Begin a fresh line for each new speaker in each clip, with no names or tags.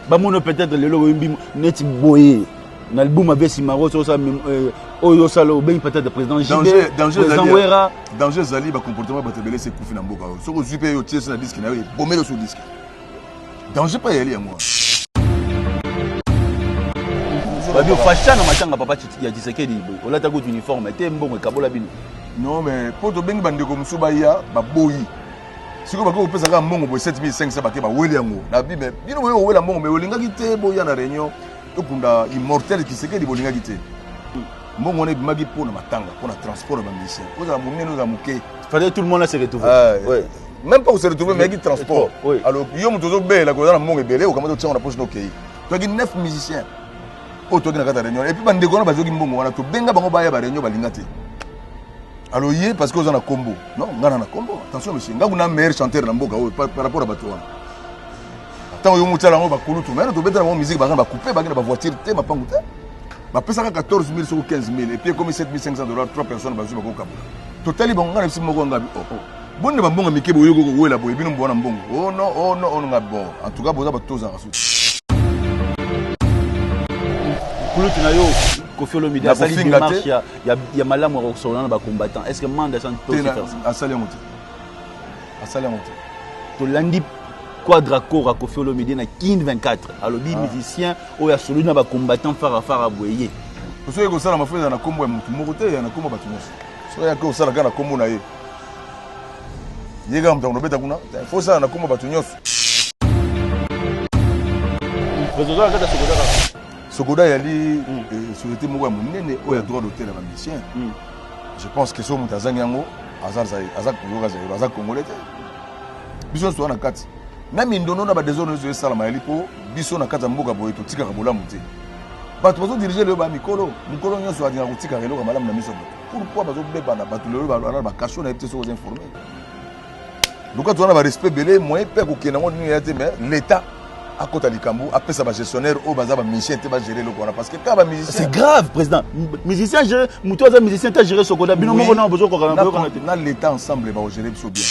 Bamona peut-être lelo oyembi neti boye na album avec Simaro so ça oyo osala obengi peut-être président JB, président Wera.
Danger ezali bacomportement ya bato ebele esi ekufi na mboka oyo. Soki ozwi mpe yo otie na disque na yo, ebomeli so disque. Danger mpe eyali yango wana.
Babi ofasha na matanga papa ya Tshisekedi, olata kutu uniforme te, mbongo ekabola bino.
Non, mais mpo tobengi bandeko mosusu baya, baboyi. Sikoyo bakoki kopesa kaka mbongo boye 7500, bake baweli yango na bi. Mais bino boye kowela mbongo, mais olingaki te boya na réunion tokunda immortel Tshisekedi, bolingaki te. Mbongo wana ebimaki mpo na matanga, mpo na transport ya bamusicien, ozala monene, ozala moke.
Fallait tout le monde se retrouver.
Ouais. Même pas kose retrouver, mais yaki transport. Alors yo moto ozobela, koza na mbongo ebele, okamata otiango na poche na okei. Toyaki 9 musiciens oyo toyaki na kati ya réunion. Et puis bandeko wana bazwaki mbongo wana, tobenga bango baya baréunion, balinga te. Alors ye, parce que oza na kombo, non, nga na kombo. Attention monsieur, nga kuna meilleur chanteur na mboka oyo par rapport à bato wana. Ntango yo motiala yango bakulutu mai tobetela bango musique, baka na bacoupe, baki na bavoiture te, mapangu te. Bapesaka 14 000 soko 15 000, et puis ekomi 7500 $, 3 personnes bazwi, bakokabola. Totali bango, nga na biso moko ngabi oh, oh. Boni na bambongo mike boye oyoki kowela boye, bino mbona mbongo? Oh non, oh non, oh non. Nga bon, en tout cas boza bato tozalaka suki.
Kulutu na yo Koffi Olomide asali démarche ya malamu ya kosolola na bacombattant. Est ce que Manda
peut aussi faire ça? Asali yango te, asali yango te.
Tolandi Quadra Kora Koffi Olomide na Kin 24, alobi musicien oyo asololi na bacombattant fara fara boye ye.
Soki kosala mafo, eza na nkombo ya motu moko te, ya na nkombo ya bato nyonso. Soki ayaki kosala kaka na nkombo na ye, ye kaka moto akonobeta kuna. Faut osala na nkombo ya bato nyonso.
Président kaka Sokoda kaka.
Sokoda eyali société moko ya monene oyo ya droit d'auteur ya bamusicien. Je pense que soki moto azangi yango, aza koyoka Zaïre, aza congolais te. Biso nyonso toza na kati na mindondo na badésordre nyonso esalama, yali mpo biso na kati ya mboka boye totikaka bolamu te. Bato bazodirige lelo, bamikolo mokolo nyonso alingaka kotikaka eloko ya malamu na miso ya bato. Pourquoi bazobebana bato lelo bana na bakasho? Nayebi te soki oza informé. Luka toza na barespect ebele, moyen mpe ya kokende yango nini ya te. Mais l'état akota likambo, apesa bagestionnaire oyo baza bamusicien te, bagere eloko wana, parce que kaka bamusicien.
C'est grave, président. Musicien géré, moto aza musicien te géré Sokoda, bino moko na bozokoka na boyokana te.
Na l'état ensemble bakogere biso bien.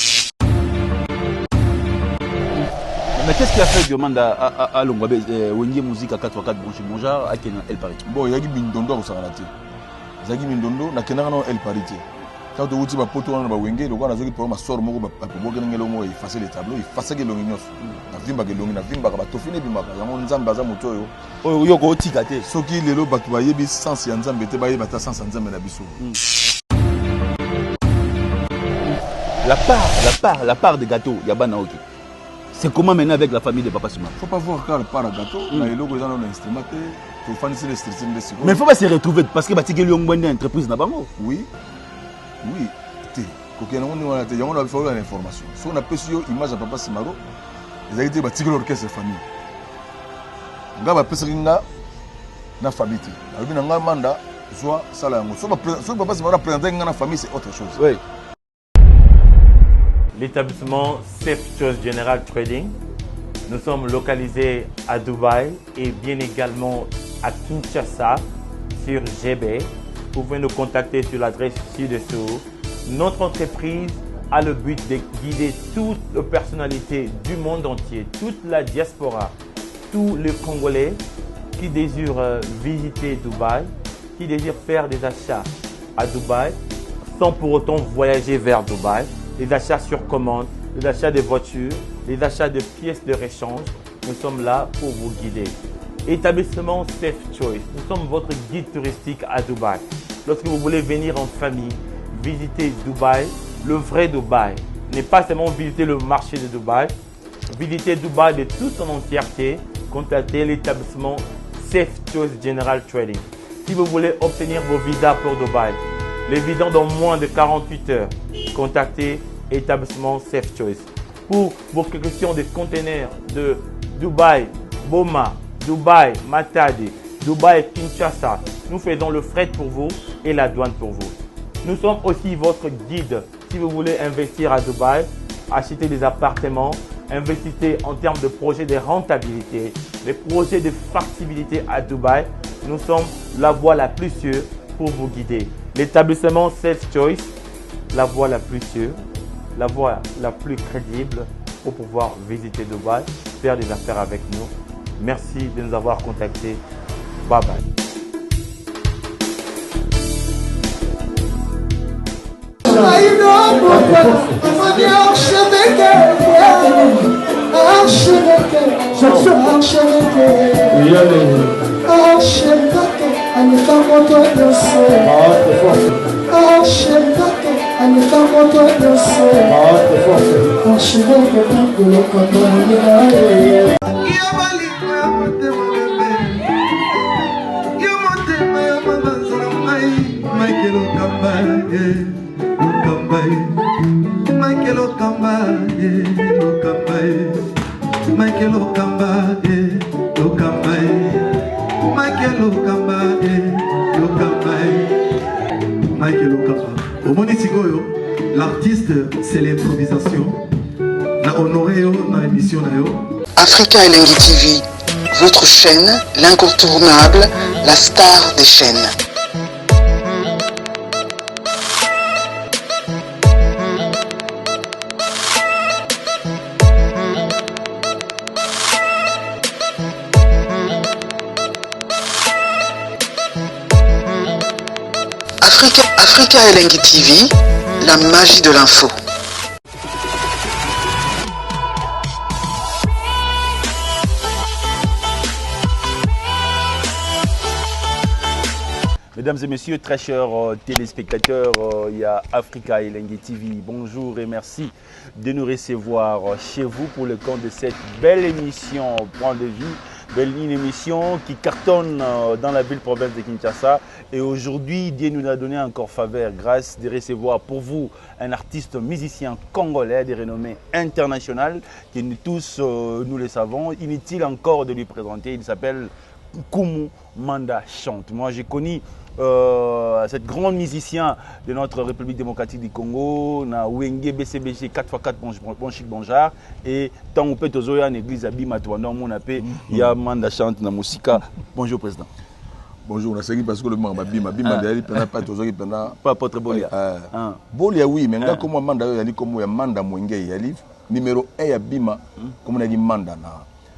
Mais qu'est-ce qui a fait demande à longwa Wenge Musique à 4x4 branché Monjar akende na El Paris?
Bon, eyaki mindondo akosakana te, ezalaki mindondo. Nakendaka na El Paris te. Ntango towuti bapoto wana na bawenge, lokola nazwaki problème, masoro moko babwaki elongo moko, efase le tableau, efasaki elongi nyonso. Navimbaka elongi, navimbaka, batofini ebimaka yango. Nzambe aza moto oyo.
Oyo yo kootika te.
Soki lelo bato bayebi sens ya Nzambe te, bayeba ata sens ya Nzambe na biso.
La part de gâteau ya bana oki, c'est comment maintenant avec la famille de papa Sima?
Faut pas voir kaka part ya gâteau na eloko eza nano na instrument te. Tofandisi na structure nde sikoyo.
Mais faut pas se retrouver, parce que batikeli yo ngwende entreprise na bango.
Oui, te, kokende yango ndenge wana te. Yango na faut na information. Soki napesi yo image ya papa Simaro, ezalaki te batikeli orchestre famille. Nga bapesaki nga na famille te. Nalobi na nga Manda, zwa, sala yango. Soki papa Simaro aprésentaki nga na famille, c'est autre chose.
L'établissement Safe Choice General Trading. Nous sommes localisés à Dubaï et bien également à Kinshasa sur GB. Vous pouvez nous contacter sur l'adresse ci-dessous. Notre entreprise a le but de guider toutes les personnalités du monde entier, toute la diaspora, tous les Congolais qui désirent visiter Dubaï, qui désirent faire des achats à Dubaï sans pour autant voyager vers Dubaï, les achats sur commande, les achats de voitures, les achats de pièces de rechange. Nous sommes là pour vous guider. Établissement Safe Choice. Nous sommes votre guide touristique à Dubaï. Lorsque vous voulez venir en famille, visiter Dubaï, le vrai Dubaï, n'est pas seulement visiter le marché de Dubaï, visiter Dubaï de toute son entièreté, contactez l'établissement Safe Choice General Trading. Si vous voulez obtenir vos visas pour Dubaï, les visas dans moins de 48 heures, contactez établissement Safe Choice. Pour vos questions de conteneurs de Dubaï, Boma, Dubaï, Matadi, Dubaï, Kinshasa, nous faisons le fret pour vous et la douane pour vous. Nous sommes aussi votre guide si vous voulez investir à Dubaï, acheter des appartements, investissez en termes de projets de rentabilité, des projets de factibilité à Dubaï. Nous sommes la voie la plus sûre pour vous guider. L'établissement Self Choice, la voie la plus sûre, la voie la plus crédible pour pouvoir visiter Dubaï, faire des affaires avec nous. Merci de nous avoir contactés. Bye bye.
Omoni sikoyo l'artiste c'est l'improvisation na honoré yo na émission na yo.
Africa Elengi TV, votre chaîne, l'incontournable, la star des chaînes. Africa, Africa Elengi TV, la magie de l'info.
Mesdames et messieurs, très chers euh, téléspectateurs, euh, il y a Africa Elengi TV. Bonjour et merci de nous recevoir chez vous pour le compte de cette belle émission Point de vue. Belle une émission qui cartonne euh, dans la ville-province de Kinshasa. Et aujourd'hui, Dieu nous a donné encore faveur, grâce de recevoir pour vous un artiste musicien congolais de renommée internationale, que nous tous, euh, nous le savons. Inutile encore de lui présenter. Il s'appelle Nkumu Manda Chante. Moi, j'ai connu euh, cette grande musicien de notre République démocratique du Congo, na Wenge BCBG 4x4 bon, bon chic bon genre et tant on peut tozoya na église abima toi non mon appel il y a Manda Chante na musika. Bonjour président.
Bonjour, naseki parce que le manga bima bima ah. Ndeyali pena pa tozaki pena
pas apôtre Bolia.
Euh, ah. Bolia oui, mais nga ah. Kombo Manda yali kombo ya Manda Mwenge yali numéro 1 ya bima kombo na Manda na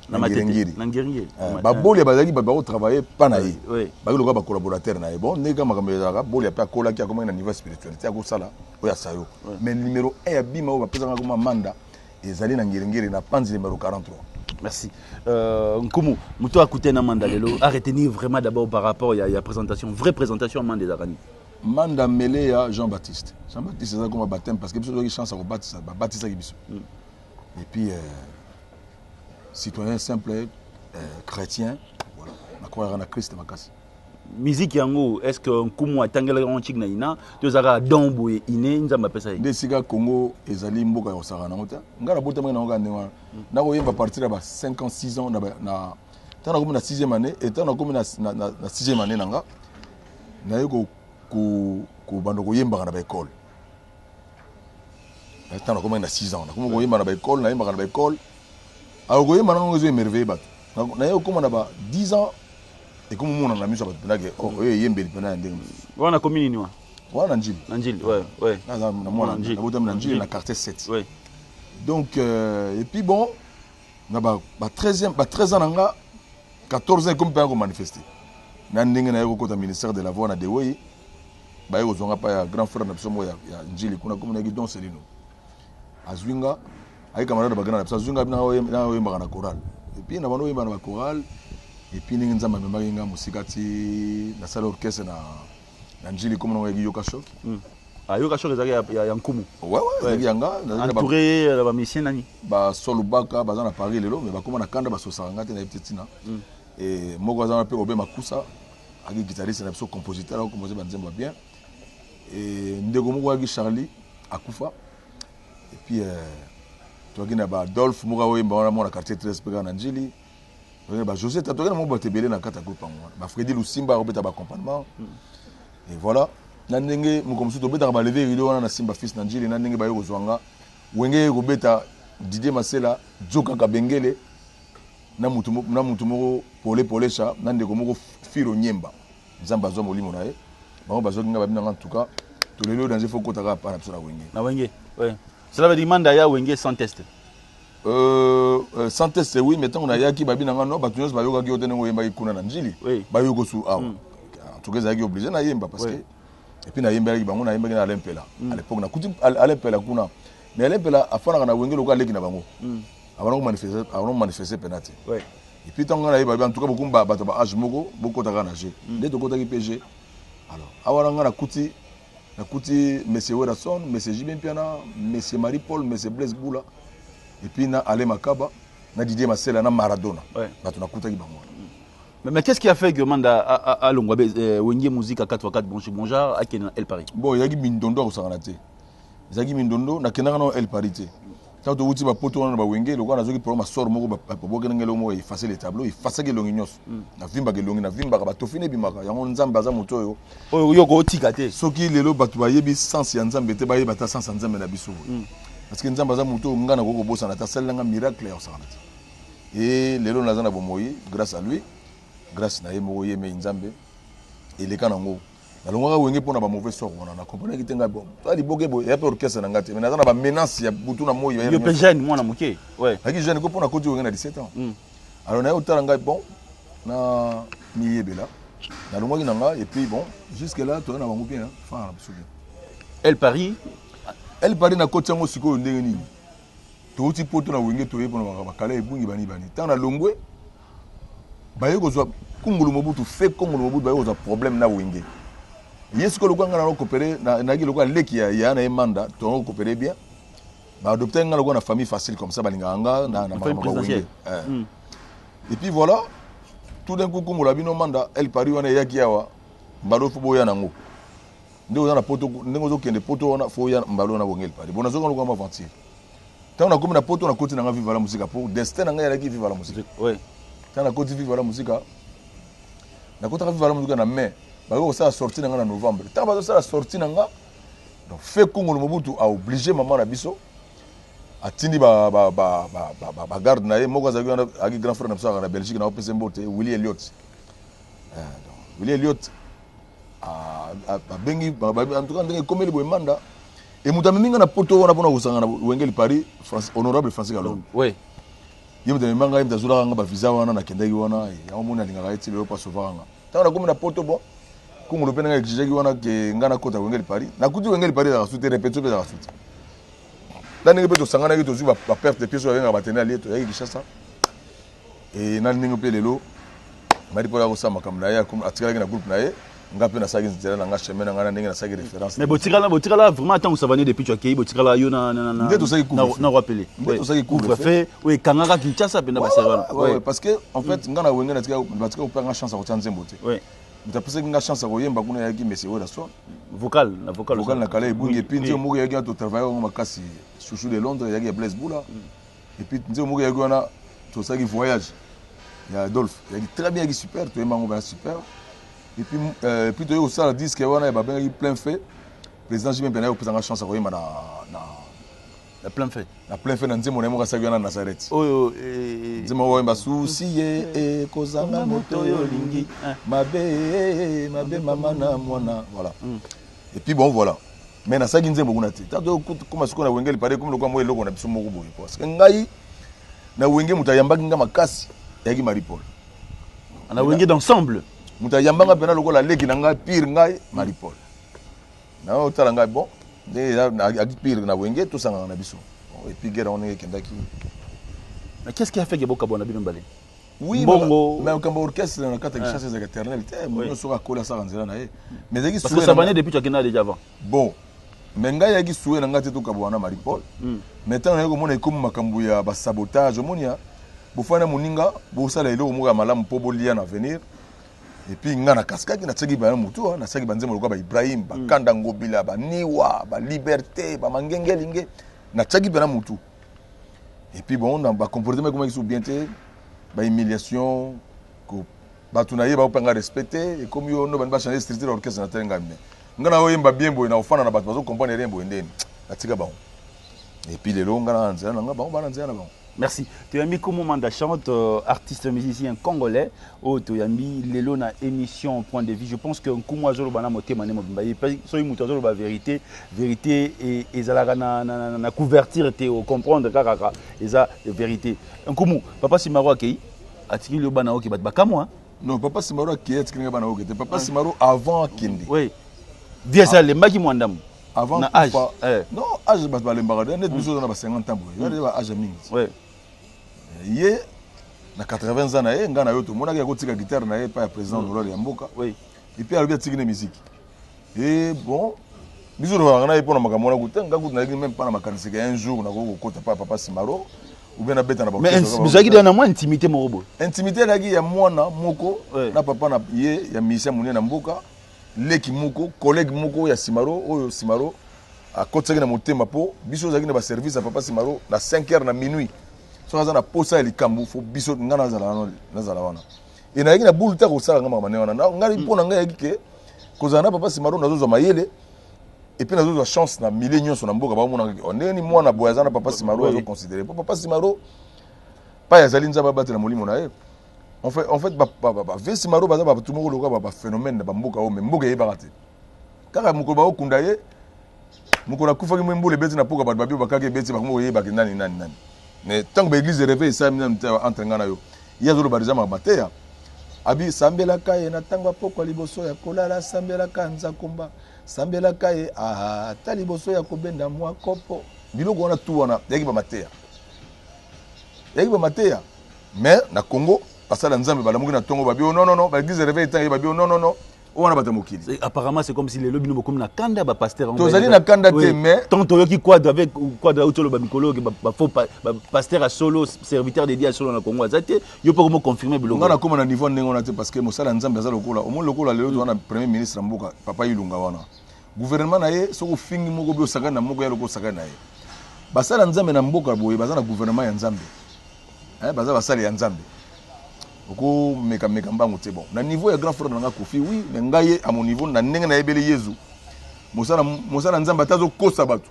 na ngiringiri na ngiringiri
eh, babolia bazalaki bato bakotravaille mpa na ye bazalaki lokola bacollaborateur na ye bon ndenge kaka makambo ezalaka bolia mpe akolaki akomaki na niveau ya spiritualité akosala oyo asayo mais numéro 1 ya bima oyo bapesaka koma manda ezali na ngiringiri na panzi numéro 43.
Merci. Euh, Nkumu, moto akute na manda lelo, à retenir vraiment d'abord par rapport ya, ya présentation, vraie présentation ya manda ezalaka nini?
Manda mele ya Jean-Baptiste. Jean-Baptiste eza koma baptême parce que biso tozwaki chance ya kobatisa, babatisaki biso. Et puis euh, citoyen simple euh, chrétien, voilà, nakwayaka na Christ makasi.
Musique yango, est-ce que Nkumu atangelaki yango ntiki na ina to ezalaka don boye ine Nzambe apesa ye?
Nde esika Congo ezali mboka ya kosakana nango te. Ngai nabotamaki nango kaka ndenge wana. Nakoyemba partir ya ba 5 ans, 6 ans na ntango nakomi na 6e année, et ntango nakomi na 6e année na nga naye kobanda koyembaka na baekole. Ntango nakomaki na 6 ans nakomi koyemba na baekole, nayembaka na baekole. Alors koyemba nango ezo émerveille bato. Naye kokoma na ba 10 ans ekomi omona na miso ya bato mpenza ke oh, oyo eyembeli mpenza ya ndenge mosusu.
Wana komi nini wana?
Wana na Ndjili.
Na Ndjili, ouais, ouais.
Naza na mwana nabotami na Ndjili na quartier 7.
Ouais.
Donc euh, et puis bon na ba, ba 13e ba 13 ans na nga 14 ans ekomi mpenza komanifeste na ndenge naye kokota ministère de la voix na Dewey baye kozwa nga pa ya grand frère na biso moko ya, ya Ndjili kuna komi nayaki Don Celino azwi nga ayi camarade ba grand na biso azwi nga na oyembaka na chorale et puis na bando oyemba na ba chorale et puis ndenge Nzambe amemaki nga mosika ti nasala orchestre na na Ndjili komo nango yaki Yoka Choc.
Ah, Yoka Choc ezalaki ya, ya, ya Nkumu.
Ouais, ouais, ezalaki ya nga.
Entouré na ba musiciens nani?
Ba Solubaka baza na Paris lelo mais bakoma na kanda basosaka nga te nayebi te ntina. Et moko aza wana mpe Obe Makusa aki guitariste na biso compositeur akokomposer ba nzembo ya bien. Et ndeko moko ayaki Charlie akufa. Et puis euh, toyaki na ba Adolphe moko aoyemba wana mwana quartier 13 mpe kaka na Ndjili. Toyaki na ba José toyaki na moko bato ebele na kati ya groupe yango wana. Ba Freddy Lusimba akobeta ba accompagnement. Et voilà. Na ndenge moko mosusu tobetaka ba lever rideau wana na Simba Fils na Ndjili na ndenge baye kozwa nga. Wenge ye kobeta Didier Masela, Djoka Kabengele na mutu na mutu moko Pole Polesha na ndeko moko Firo Nyemba. Nzambe azwa molimo na ye. Bango bazwaki nga babina nga en tout cas toleli oyo danger faut kota kaka pa na biso na Wenge.
Na Wenge. Ouais. Cela veut dire manda ya Wenge sans test.
Sans test, oui, mais ntango nayaki, babi na nga no, bato nyonso bayokaki yo te ndenge oyembaki kuna na Njili. Bayoki osu awa. En tout cas, ezalaki obligé nayemba parce que et puis nayembelaki bango, nayembaki na Alain Mpela. À l'époque nakuti Alain Mpela kuna, mais Alain Mpela afandaka na Wenge lokola aleki na bango, abana komanifeste pena te. Et puis ntango nga nayeba, en tout cas bokumba bato ba âge moko, bokotaka na g nde tokotaki PG. Alors awa na nga nakuti monsieur Werason, monsieur JB Mpiana, monsieur Marie Paul, monsieur Blaise Bula, et puis na Alain Makaba, na Didier Masela, na Maradona. Bato nakutaki bango wana.
Mais qu'est-ce qui a fait que Manda alongwa Wenge Musique à 4x4 bonjour bonjour akende na El Paris?
Bon, ezalaki mindondo akosangana te, ezalaki mindondo. Nakendaka na El Paris te. Ntango towuti bapoto wana na bawenge, lokola nazwaki problème asor moko, babwaki ndenge eloko moko efface le tableau, efasaki elongi nyonso, navimbaka elongi, navimbaka batofini ebimaka yango. Nzambe aza moto oyo
oyo yo kootika te.
Soki lelo bato bayebi sens ya Nzambe te, bayeba ata sens ya Nzambe na biso boye, parce que Nzambe aza moto oyo ngai nakoki kobosana te. Asalelanga miracle ya kosakana te e lelo naza na bomoi grâce à lui, grâce na ye moko, ye mei Nzambe eleka nango. Nalongwaka Wenge mpona bamauvais sort wana, nakomprenaki te ngai. Bon, toya liboke boye, eya mpe orchestre na ngai te, mais naza na bamenace ya butu na moi.
Yo mpe jeune, mwana moke, ouais.
Naki jeune ko mpona koti Wenge na 17 ans. Alors naye otala ngai, bon, na miyebela, nalongwaki na ngai. Et puis bon, jusque là toza na bango bien, fana na biso bien.
El Paris?
El Paris, nakoti yango sikoyo ndenge nini? Touti poto na Wenge, toye mpona bakala ebungi bani bani. Ntango nalongwe, baye kozwa Kungulu Mobutu fe Kongulu Mobutu, baye kozwa problème na Wenge. Ye sikoyo lokola ngai nakopere, nayaki lokola leki ya na ye Manda, tokopere bien, baadopte ngai lokola na famille facile comme ça, balingaka nga na makambo ya Wenge. Et puis voilà, tout d'un coup Kungulu bino Manda, El Paris wana eyaki awa, mbalo fo boya nango nde oza na poto, ndenge ozokende poto wana, fo oya mbalo na Wenge El Paris. Bon, nazoka lokola aventure. Ntango nakomi na poto, nakoti nanga Viva la Musica, po destin na ngai ezalaki Viva la Musica. Ntango nakoti Viva la Musica, nakotaka Viva la Musica na mai, bakoki kosala sortie na ngai na novembre. Ntango bazosala sortie na nga, donc fe Kongolo Mobutu aoblige mama na biso, atindi bagarde na ye moko azalaki wana, azalaki grand frère na biso, azalaka na Belgique, na opesa mbote, Willy Eliot. Donc, Willy Eliot babengi, en tout cas ndenge ekomeli boye, Manda e moto amemi nga na poto wana mpona kosanga na Wengeli Paris, honorable Francis Kalombo. Ye moto amema ngai, ye moto azolaka nga bavisa wana, nakendaki wana. Yango moni alingaka ye ti lelo mpo asovaka nga. Ntango nakomi na poto, bon, Kongolo mpe nanga exigeaki wana ke ngai nakota Wengeli Paris. Nakuti Wengeli Paris ezalaka su te, répétition mpe ezalaka su te. Na ndenge mpe tosanganaki, tozwi baperte de pièce oyo babengaka batene alie, toyaki Kinshasa. E na ndenge mpe lelo Mari mpo ya kosala makambo na ye, atikalaki na groupe na ye, nga mpe nasalaki nzela na nga, chemin na nga, na ndenge nasalaki référence.
Mais botikala vraiment, ntango Savane depuis tu akei, botikala yo na
Nde tosalaki
na rappeler
Nde tosalaki couvre-feu.
Oyo ekangaka Kinshasa mpenza, basere
wana. Parce que en fait nga na Wenge batika kopesa nga chance ya kotia nzembo te. Moto apesaki nga chance ya koyemba kuna eyaki monsieur Werason.
Vocal na vocal.
Vocal na kala ebungi. Et puis nzembo moko eyaki wana, totravaille yango makasi, Chouchou de Londres, eyaki ya Blaise Bula. Et puis nzembo moko eyaki wana, tosalaki Voyage ya Adolphe, eyaki très bien, eyaki super, toyemba yango bana super. Et puis toyei kosala disque wana ya babengaki Plein Fait. Président JB Mpiana kopesanga chance ya koyemba na
Na Plein Fait.
Na Plein Fait, na nzembo na ye moko asalaki wana, Nazareth.
Oyo
nzembo moko oyemba susi ye ekozanga moto oyo olingi mabe mabe mama na mwana, voilà. Et puis bon, voilà, mais nasalaki nzembo kuna te. Tanto koma sikoyo na Wenge pare, komi lokola mwa eloko na biso moko boye, parce que ngai na Wenge, moto ayambaki nga makasi eyaki Marie Paul.
Na Wenge d'ensemble.
Moto ayambanga mpena lokola leki na ngai pire, ngai Marie Paul na otala ngai, bon, ndenge aki pire na Wenge, tosangaka na biso. Et puis guerre yango ndenge ekendaki.
Mais qu'est-ce qui a fait que bokabwana bino mibale?
Oui.
Mbongo.
Mais makambo orchestre na kati ya Kinshasa ezalaka éternel te. Moto nyonso akola, asalaka nzela na ye, mais ezalaki
Parce que Savane depuis tu akenda déjà avant.
Bon, mais ngai yaki souhait na ngai te tokabwana na Marie Paul. Mais ntango naye komona ekomi makambo ya basabotage, omoni ya bofanda moninga, bosala eloko moko ya malamu mpo bolia na avenir. Et puis ngai nakasikaki, natiaki bana motu, nasalaki banzembo lokola baIbrahim, bakanda ngobila, baniwa, baliberté, bamangengelinge, natiaki mpena motu. Et puis bon, na bacomportement ekomaki so bien te, bahumiliation, bato na ye baopanga respect te, ekomi yo no bandi bachange structure ya orchestre. Na tele ngai, me ngai na oyemba bien boye, na ofanda na bato bazocomprendre rien boye, ndeni natika bango. Et puis lelo ngai na nzela na ngai, bango bana nzela na bango.
Merci. Toyambi Kumu Manda chante, artiste musicien congolais. Oyo toyambi lelo na émission Point de vue. Je pense que Nkumu azoloba na motema ne mobimba. Ye pe soki mutu azoloba vérité, vérité e, ezalaka na, na, na, na couverture te, o comprendre kaka kaka eza vérité. Nkumu, papa Simaro akei atikili yo bana oke bato bakamwa.
Non, papa Simaro akei atikili nga bana oke te. Papa Simaro avant akende.
Oui. Dieu ça alembaki mwa ndambo.
Avant
na âge.
Kufa,
Eh.
Non, âge bato balembaka te, net biso oza na ba 50 ans boye. Eza ba âge ya mingi.
Oui.
Ye na 80 ans na ye, nga na yo tomonaki akotika guitare na ye epai ya président honorable ya mboka. Et puis alobi atiki ne musique. Et bon, biso tozalaka na ye mpona makambo wana kuta nga kutu nayaki même pas na makanisi ke un jour nakoki kokota pa papa Simaro ou bien nabeta na
Mais
baorchestre.
bozalaki deja na mwa intimité moko boye.
Intimité ezalaki ya mwana moko na papa na ye ya musicien monene na mboka, leki moko, collègue moko ya Simaro oyo Simaro akotisaki na motema mpo biso ozalaki na baservice ya papa Simaro na 5 heures na minuit. Soki aza na posa ya likambo, fo biso nga nazala wana, nazala wana. E nayaki na bulu te kosala nga makambo ndenge wana. Ngai mpo na ngai yaki ke kozala na papa Simaro nazozwa mayele et puis nazozwa chance na milieu nyonso na mboka baomonaka ke, oh, ndenge ni mwana boye aza na papa Simaro azoconsidere mpo papa Simaro pai azali Nzambe abatela molimo na ye. En fait, ba vieux Simaro baza bato moko lokola ba phénomène na bamboka oyo, mais mboka eyebaka te. Kaka mokolo baokunda ye, mokolo akufaki, mwe mbula ebeti na poka, bato babi bakaki ebeti, bakomi koyebaki nani nani nani. Mais ntango baéglise de réveil esalami nanu te entre ngai na yo, ye azoloba deja makambo mateya abi sambelaka ye na ntango ya pokwa liboso ya kolala, sambelaka nzakomba, sambelaka ye ata liboso ya kobenda mwa kopo. Biloko wana tu wana yaki bamateya, yaki bamateya. Mais na Congo basala Nzambe balamuki na ntongo babi oh, non non non, baéglise de réveil etangi babi oh, non non non, oyo wana bato ya mokili.
Apparemment, c'est comme si lelo bino bokomi na kanda ba pasteur.
Tozali na kanda te, mais
Tant toyoki quadre avec quadre auti oloba mikolo ke ba faux ba pasteur ya solo, serviteur dédié ya solo na Congo aza te. Yo mpo komo confirmer biloko.
Nga nakóma na niveau ndenge wana te, parce que mosala ya Nzambe aza lokola omoni lokola lelo toza na premier ministre ya mboka, papa Ilunga wana, gouvernement na ye, soki ofingi moko bi osakani na moko ya loko osakani na ye. Basala Nzambe na mboka boye baza na gouvernement ya Nzambe. Hein, baza basali ya Nzambe, okomekameka mbangu te. Bon, na niveau ya grand frère na nga Kofi, oui, mais ngai ye à mon niveau, na ndenge nayebeli Yezu, mosala Nzambe, ata azokosa bato,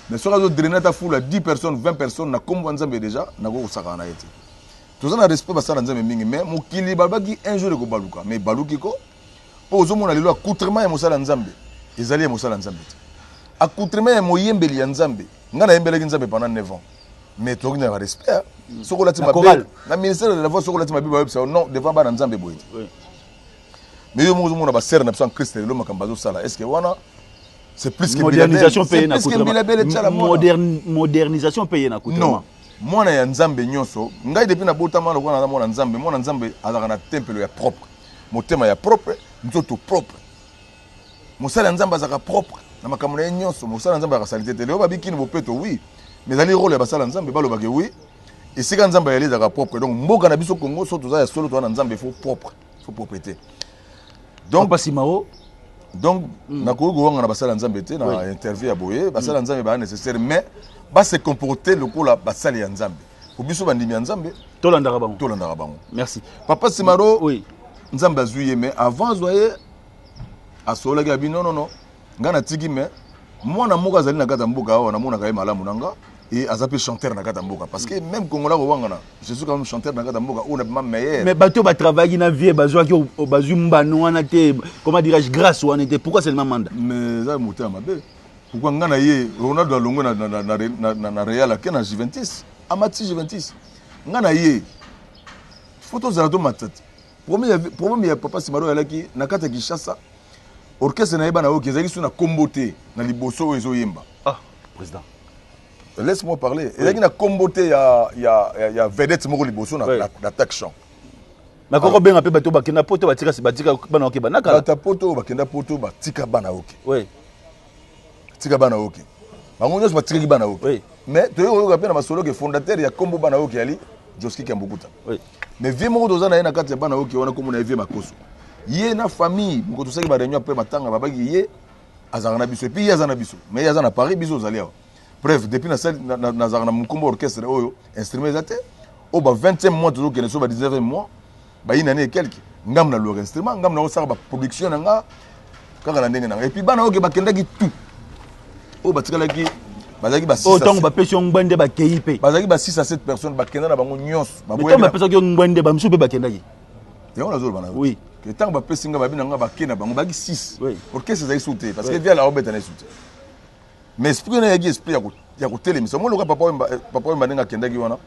mais soki azodraine ata fula 10 personnes, 20 personnes na kombo ya Nzambe, déjà nakoki kosakana na ye te. Toza na respect basala Nzambe mingi, mais mokili balobaki un jour ekobaluka, mais ebaluki ko mpo ozomona lelo accoutrement ya mosala Nzambe ezali ya mosala Nzambe te, accoutrement ya moyembeli ya Nzambe. Ngai nayembelaki Nzambe pendant 9 ans, mais tokoki na barespect. Soki olati
Na
mabe
chorale.
Na ministère de la voix, soki olati mabe, bayebisa yo non devant bana Nzambe boye te. Mais yo moko ozomona basere na biso en Christ lelo makambo bazosala, est ce que wana c'est plus que
Modernisation
Mbilabele?
mpe ye na
C'est plus que Mbilabele tiala mwana.
Modernisation mpe ye na accoutrement.
Non, mwana ya Nzambe nyonso, ngai depuis nabotama lokola naza mwana Nzambe, mwana Nzambe azalaka na tempelo ya propre, motema ya propre, nzoto propre. Mosali ya Nzambe azalaka propre na makambo na ye nyonso. Mosali ya Nzambe azalaka saleté te. Lelo babikini bopeto, oui, mais ezali rôle ya basala Nzambe balobake oui, esika Nzambe ayali ezalaka propre. Donc mboka na biso Congo, so toza ya solo, toza na Nzambe, faut propre, faut propreté. Donc
Papa Simaro.
Donc nakoki kowanga na basala Nzambe te na interview ya boye. Basala Nzambe baa nécessaire, mais base comporter lokola basali ya Nzambe, po biso bandimi ya Nzambe
tolandaka bango.
Tolandaka bango.
Merci.
Papa Simaro, Nzambe azwi ye, mais avant azwa ye asololaki abi non non non, ngai natiki, mais mwana moko azali na kati ya mboka awa, namonaka ye malamu na nga et aza mpe chanteur na kati ya mboka, parce que même Congolais akowangana, je suis quand même chanteur na kati ya mboka oyo nabima meilleur.
Mais bato batravaillaki na vie bazwaki bazwi mbano wana te, comment dirais-je, grâce wana te. Pourquoi seulement Manda?
Mais eza motema mabe. Pourquoi ngai na ye? Ronaldo alongwe na Real, ake na Juventus, amati Juventus. Ngai na ye fo tozala tomata te. Problème ya papa Simaro ezalaki na kati ya Kinshasa, orchestre na ye bana oyo ezalaki so na kombo te na liboso oyo ezoyemba.
Ah, président.
Laisse-moi parler. Ezalaki na kombo te ya vedette moko liboso na, na tak chant.
Mais koko benga mpe bato bakenda poto, batika bana oke banakala.
Bato ya poto oyo bakenda poto batika bana oke. Tika bana oke, bango nyonso batikaki bana oke. Mais toyei koyoka mpe na masolo ke fondateur ya kombo bana oke yali Joski Kiambukuta. Mais vieux moko toza na ye na kati ya bana oke wana, kombo na ye vieux Makoso, ye na famille moko tosalaki baréunion après matanga, babaki ye azalaka na biso et puis ye aza na biso, mais ye aza na Paris, biso ozali awa. Bref, depuis nazalaka na mokombo orchestre oyo, instrument eza te. Oyo ba 20e mois tozokende so ba 19e mois, bayina ne quelque ngambo naluaka instrument, ngambo nakosala baproduction na nga kaka na ndenge na nga. Et puis bana oyo bakendaki tout oyo batikalaki Bazalaki ba
6, ntango bapesi yo ngbende, bakei mpe.
Bazalaki ba 6 à 7 personnes, bakenda na bango nyonso.
Ntango bapesaki yo ngbende, bamisusu mpe bakendaki.
Yango nazoloba na yo ke ntango bapesi nga, babi na nga, bake na bango, baki 6. Orchestre ezalaki su te, parce que viala aobeta na ye su te, mais esprit na eyaki esprit ya kotelemisa. Omoni loka Papa Wemba, Papa Wemba ndenge akendaki wana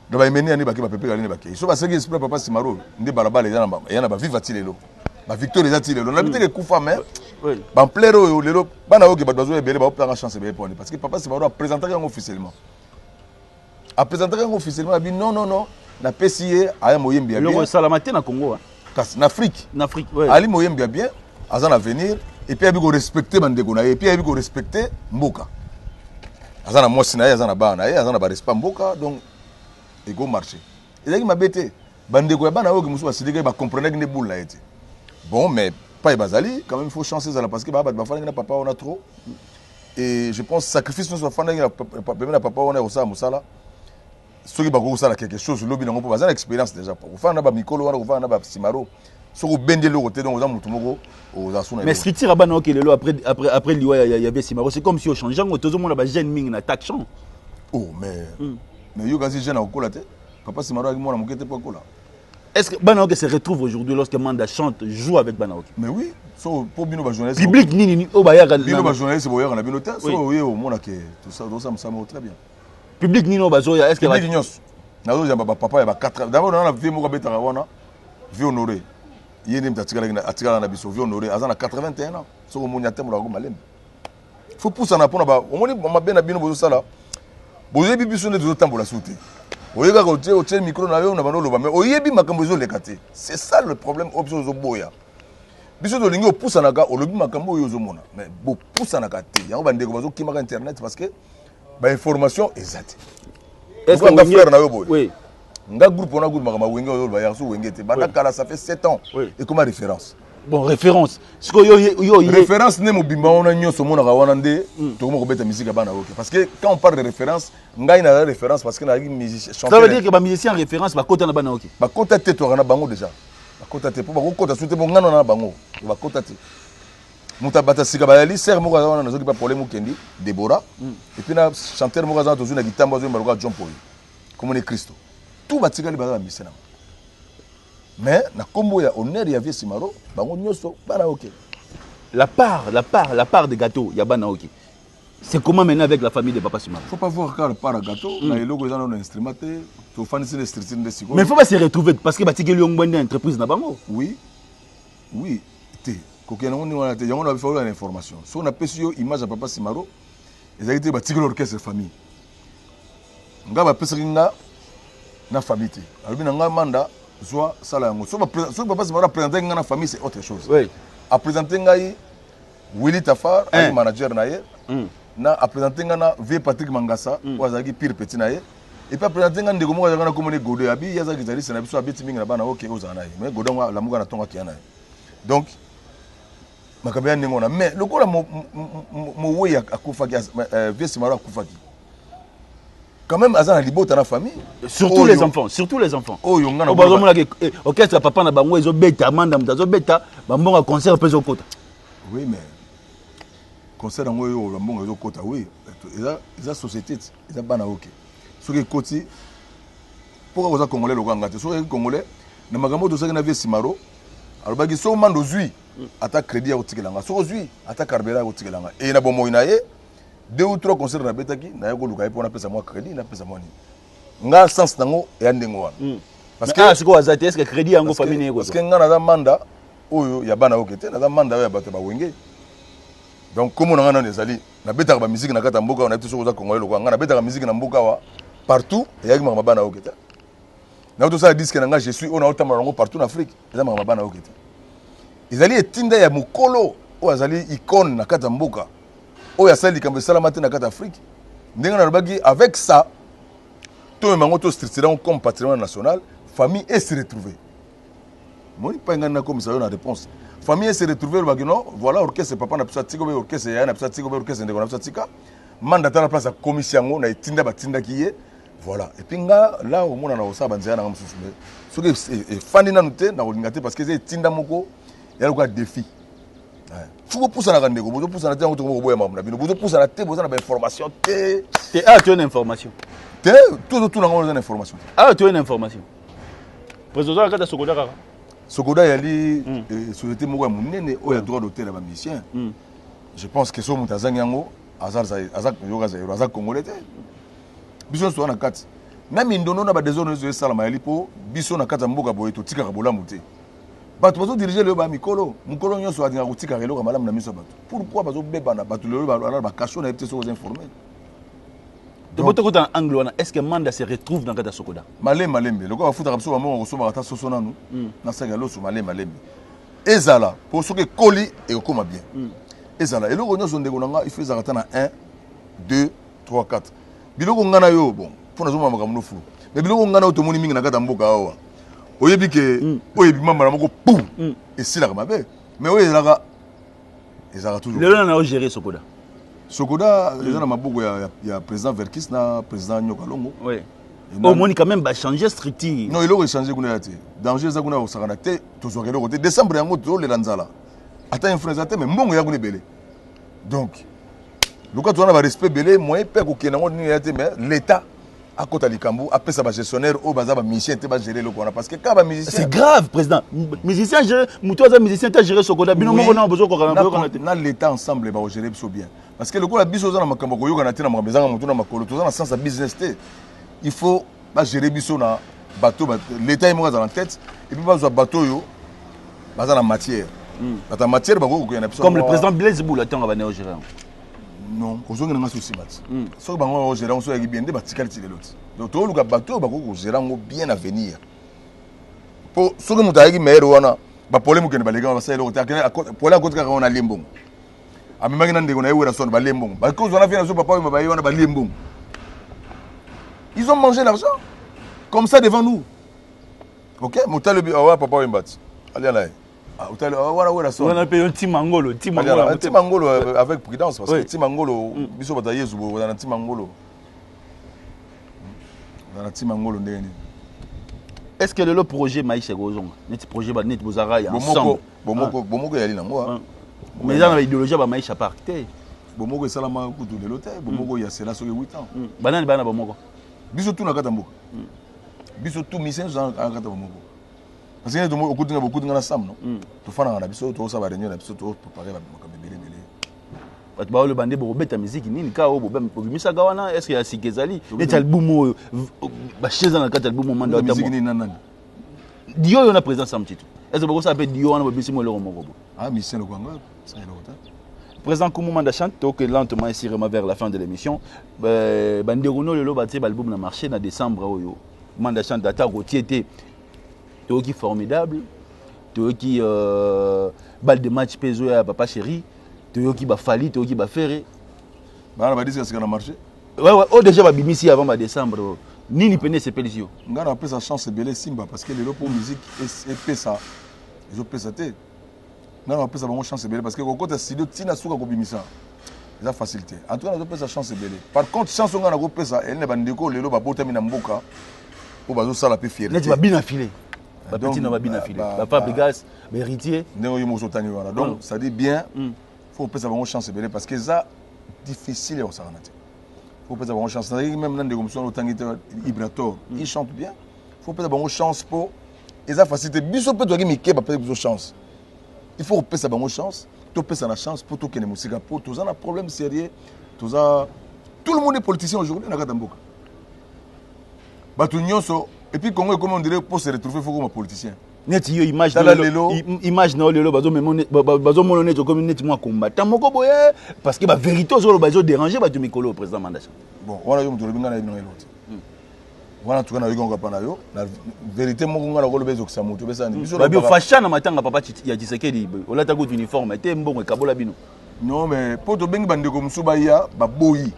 na baemeni yani, bake bapepe kalini, bakei so basengi esprit ya Papa Simaro nde balabala eza na baviva ti lelo, bavictoire eza ti lelo. Nabi teke ekufa, mais baampleur oyo lelo bana oyo ke bato bazoya ebele, baopesanga chance ebele poni parce que Papa Simaro aprésentaki yango officiellement, aprésentaki yango officiellement, abi non, non, non, napesi ye, aya moyembi ya
bien. Eloko esalama te na Congo, hein.
Kasi na Afrique.
Na Afrique,
ouais. Ali moyembi ya bien, aza na avenir, et puis ayebi korespecte bandeko na ye, et puis ayebi korespecte mboka. Aza na mwasi na ye, aza na bana na ye, aza na barespect mboka, donc ekomarche. Ezalaki mabe te. Bandeko ya bana oyo mosusu basiliki, bacomprenaki nde boule na ye te. Bon, mais pai bazali quand même, il faut chance ezala, parce que baa bato bafandaki na papa wana trop, et je pense sacrifice nyonso bafandaki pembeni na papa wana ya kosala mosala, soki bakoki kosala quelque chose lobi nango, mpo baza na expérience déjà. Kofanda na bamikolo wana, kofanda na basimaro, soki obendi eloko te, donc oza motu moko oza suna.
Mais structure ya bana oke lelo, après liwa ya vieux Simaro, c'est comme si ochange yango. Tozomona bajeune mingi na tak champ.
Oh, mais yo kasi jeune akokola te. Papa Simaro ayaki mwana moke te mpo akola.
Est-ce que bana oke se retrouve aujourd'hui lorsque Manda chante, joue avec bana oke?
Mais oui, so mpo bino bajournaliste.
Public nini nini oyo bayaka?
Bino bajournaliste boyaka na bino te, so oye omona ke tosala mosala moko très bien.
Public nini oyo bazoya? Est ce que
public nyonso nazoyamba? Bapapa ya ba 4 d'abord, na vieux moko abetaka wana, vieux Honoré, ye nde moto atikalaka na biso. Vieux Honoré aza na 81 ans, soki omoni atambolaka ko malembe. Faut pusana mpona omoni mabe na bino bozosala, boyebi biso nde tozotambola su te. Oye kaka otie micro na yo na bando oloba, mais oyebi makambo ezoleka te. C'est ça le problème oyo biso tozoboya. Biso tolingi opusanaka, olobi makambo oyo ozomona, mais bopusanaka te. Yango bandeko bazokimaka internet, parce que bainformation eza te. Nga frère na yo boye, nga groupe wana, groupe makambo Wenge oyo bayaka so Wenge te banda kala, ça fait 7 ans, ekoma référence.
Bon, référence sikoyo yo
ye référence nde mobimba wana nyonso omonaka wana nde tokoma kobeta musique ya bana oke, parce que quand on parle de référence, ngai naza référence parce que nazalaki musicien.
Ça veut dire que bamusicien référence bakota na bana oke?
Bakota te, toyaka na bango déjà. Bakota te mpo bakokota su te, mpo ngano na bango bakota te. Moto abata sika bayali sere moko aza wana, nazoki pa problème, okendi Debora, et puis na chanteur moko aza wana, tozwi na kitambo, azoyemba lokola John Poi, komoni Kristo. Tout batikali baza bamusicien nango, mais na nkombo ya honneur ya vieux Simaro, bango nyonso bana oke.
La part de gâteau ya bana oke, c'est comment maintenant avec la famille de Papa Simaro?
Faut pas voir kaka part ya gâteau na eloko eza nano na instrument te. Tofandisi na structure nde sikoyo.
Mais faut pas se retrouver, parce que batikeli yo ngbende entreprise na bango.
Oui, te, kokende yango ndenge wana te. Yango na biso na information, soki napesi yo image ya Papa Simaro, ezalaki te batikeli orchestre famille. Nga bapesaki nga na famille te. Alobi na nga: "Manda, zwa, sala yango." Soki Papa Simaro aprésentaki nga na famille, c'est autre chose. Aprésente ngai Willy Tafar, ali manager na ye, na aprésente nga na vieux Patrick Mangasa oyo azalaki pire petit na ye, et puis aprésente nga ndeko moko azalaka na komoni Godo, abi ye azalaki guitariste na biso, abeti mingi na bana oke, ozala na ye. Mais Godo yango alamuka na ntongo, akeya na ye. Donc makambo ya ndenge wana, mais lokola mowei akufaki, vieux Simaro akufaki, quand même aza na libota na famille.
Surtout les enfants, surtout les enfants.
Oyo nga
na bazomonaka orchestre ya papa na bango ezobeta, Manda moto azobeta, bambongo ya concert mpe ezokota.
Oui, mais concert yango oyo bambongo ezokota, oui, eza société ti eza bana oke. Soki ekoti, mpo kaka oza Congolais lokola nga te, soki oyaki Congolais na makambo oyo tosalaki na vieux Simaro, alobaki soki Manda ozwi ata crédit ya kotikela nga, soki ozwi ata carburant ya kotikela nga e na bomoi na ye, deux ou trois concert nabetaki, naye koluka ye mpo napesa mwa crédit, napesa mwa nini. Nga sens nango eya ndenge wana.
Parce que sikoyo aza te, est ce que crédit yango famille naye?
Parce que nga naza Manda oyo ya bana oke te, naza Manda oyo ya bato ya bawenge. Donc kombo na nga nano ezali, nabetaka bamusike na kati ya mboka awa. Nayebi te soki oza Congolais lokola nga, nabetaka musique na mboka awa partout. Eyaki makambo bana oke te. Nayo tosala disque na nga, je suis oyo naotambola nango partout na Afrique, eza makambo bana oke te. Ezali etinda ya mokolo oyo azali icône na kati ya mboka, oyo asali likambo esalama te na kati ya Afrique. Ndenge nalobaki, avec ça tomema yango, tostructure yango comme patrimoine national, famille e se retrouver. Moni mpai ngai nakomisa yo na réponse, famille e se retrouver, olobaki non, voilà orchestre papa na biso atika, obe orchestre yaya na biso atika, obe orchestre ndeko na biso atika. Manda tala place akomisi yango na etinda batindaki ye, voilà. Et puis nga là omona na kosala banzela nanga mosusu, mais soki efandi nanu te, nakolinga te, parce que eza etinda moko ya lokola défi. Faut bopusanaka ndeko, bozopusana te, yango tokomi koboya makambo na bino. Bozopusana te, boza na bainformation te.
Te, awa toye na information.
Te, tozotuna ngo, oza na information te.
Awa toye na information, président, oza na kati ya Sokoda kaka.
Sokoda eyali société moko ya monene oyo ya droit d'auteur ya bamusicien. Je pense que so moto azangi yango, aza yoka zairo, aza congolais te. Biso nyonso toza na kati na mindondo na badésordre nyonso esalama, yali mpo biso na kati ya mboka boye totikaka bolamu te. Bato bazodirige lelo baya mikolo, mokolo nyonso alingaka kotikaka eloko ya malamu na miso ya bato. Pourquoi bazobebana? Bato lelo balala bakasho na ye te soki oza informé.
Donc tokota na angle wana, est ce que Manda se retrouve na kati ya Sokoda?
Malembe malembe, lokola bafutaka biso bambongo, kosombaka ata soso nanu na saki ya loso, malembe malembe ezala mpo soki ekoli ekokóma bien. Ezala eloko nyonso, ndeko na nga, il faut ezalaka ata na 1, 2, 3, 4. Biloko nga na yo, bon, mpo nazomona makambo no flou, mais biloko nga na yo tomoni mingi na kati ya mboka awa, oyebi ke oyo ebima mbala moko pum, esilaka mabe, mais oyo ezalaka, ezalaka toujours.
Lelo na ogérer Sokoda?
Sokoda eza na maboko ya président Verkis na président Nyoka Longo.
Omoni quand même bachanger structure?
Non, eloko echange kuna ya te. Danger eza kuna, kosakana te. Tozwaka eloko te. Décembre yango tozolela nzala, ata influence te, mais mbongo ya kuna ebele. Donc lokola toza na barespect ebele, moyen mpe kokende yango nini ya te, mais l'État akota likambo, apesa bagestionnaire oyo baza bamusicien te, bagérer eloko wana, parce que kaka bamusicien.
C'est grave, président. Musicien géré, moto aza musicien te gérer Sokoda. Bino moko na bozokoka na
te. Na l'État ensemble bakogérer biso bien, parce que lokola biso oza na makambo ya koyokana te, na makambo ezanga motu na makolo, toza na sens ya business te. Il faut bagérer biso na bato, l'État ye moko aza na tête, et puis bazwa bato oyo baza na matière, bato ya matière bakoki kokende na biso.
Comme le président Blaise Boula, ntango abandi ogérer yango.
Non, kozongela nga so nsima ti soki bango bagérer yango, soki yaki bien nde batikali ti lelo ti. Donc toluka bato oyo bakoki kogérer yango bien à venir, mpo soki moto ayaki meilleur wana, baproblème okende baleka, basala eloko te. Problème akoti kaka wana, alie mbongo, amemaki na ndeko na ye wera sone, balie mbongo, bakozwa na vie na biso papa oyo baye wana, balie mbongo. Ils ont mangé l'argent comme ça devant nous. Ok, motali obi awa, papa oyo mbati alia na ye. Otali wana wera sone.
Wana mpe yo ntima ngolo, ntima ngolo.
Ntima ngolo avec prudence, parce que ntima ngolo, biso bato ya Yezu boye, ozala na ntima ngolo, ozala na ntima ngolo ndenge nini?
Est ce que lelo projet Maisha ekozonga neti projet neti bozalaka ya
ensemble? Bomoko, bomoko eyali nango.
Mais eza na baidéologie ya bamaisha park te.
Bomoko esalama kutu lelo te. Bomoko ya sela soki 8 ans.
Banani bana bomoko?
Biso tu na kati ya mboka, biso tu mission nyonso na kati ya bomoko, parce que okutinga, bokutinga na sam no, tofandaka na biso, tokosala baréunion na biso, toprépare makambo ebele ebele.
Bato baoloba nde bokobeta miziki nini kaka oyo bobimisaka wana? Est ce que ya sika ezali neti album oyo bachaise na kati ya album Manda?
Miziki nini na nani?
Dio oyo na président Sam Titu, est ce que bokosala mpe dio wana, bobimisi mo eloko moko bo?
Ah, musicien lokwanga sala eloko te.
Président Kumu Manda chante, toke lentement et sûrement vers la fin de l'émission. Bandeko no lelo batie baalbum na marché na décembre oyo. Manda chante ata kotie te, toyoki Formidable, toyoki Balle de match mpe ezoya ya Papa Chéri, toyoki bafali, toyoki baFerre.
Bana badisque sika na marché.
Ouais, oyo déjà babimisi avant badécembre oyo, nini pene esepelisi yo?
Ngai napesa chance ebele esimba, parce que lelo mpo musique epesa, ezopesa te. Ngai napesa bango chance ebele, parce que kokota studio ntina suka kobimisa eza facile te. En tout cas nazopesa chance ebele. Par contre, chance oyo ngai nakopesa eli na bandeko lelo babotami na mboka oyo bazosala mpe fierté.
Neti babina file, bapeti na babina file, baFabregas, bahéritier.
Ndenge oyo moko otangi wana, donc ça dit bien, faut kopesa bango chance ebele, parce que eza difficile ya kosakana te. Faut kopesa bango chance. Nazalaki même na ndeko mosusu wana otangi te, Ibrator, il chante bien. Faut kopesa bango chance mpo eza facile te. Biso mpe tozalaki mike, bapesa biso chance. Il faut kopesa bango chance, topesa na chance mpo tokende mosika, mpo toza na problème sérieux. Toza, tout le monde est politicien aujourd'hui na kati ya mboka, bato nyonso. Et puis Congo ekomi, on dirait, pour se retrouver faut koma politicien.
Neti yo, image lelo, image na yo lelo, bazomona neti okomi neti mwa combattant moko boye, parce que bavérité ozoloba ezodéranger bato mikolo, président Mandasha.
Bon, wana yo moto olobi, ngai nayebi nanga eloko te wana. Tuka nayoki yango kapa na yo na vérité moko ngai nakoloba ezokisa moto obesani biso.
Babi ofasha na matanga papa ya Tshisekedi, olata kutu uniforme te, mbongo ekabola bino.
Non, mais mpo tobengi bandeko mosusu baya, baboyi.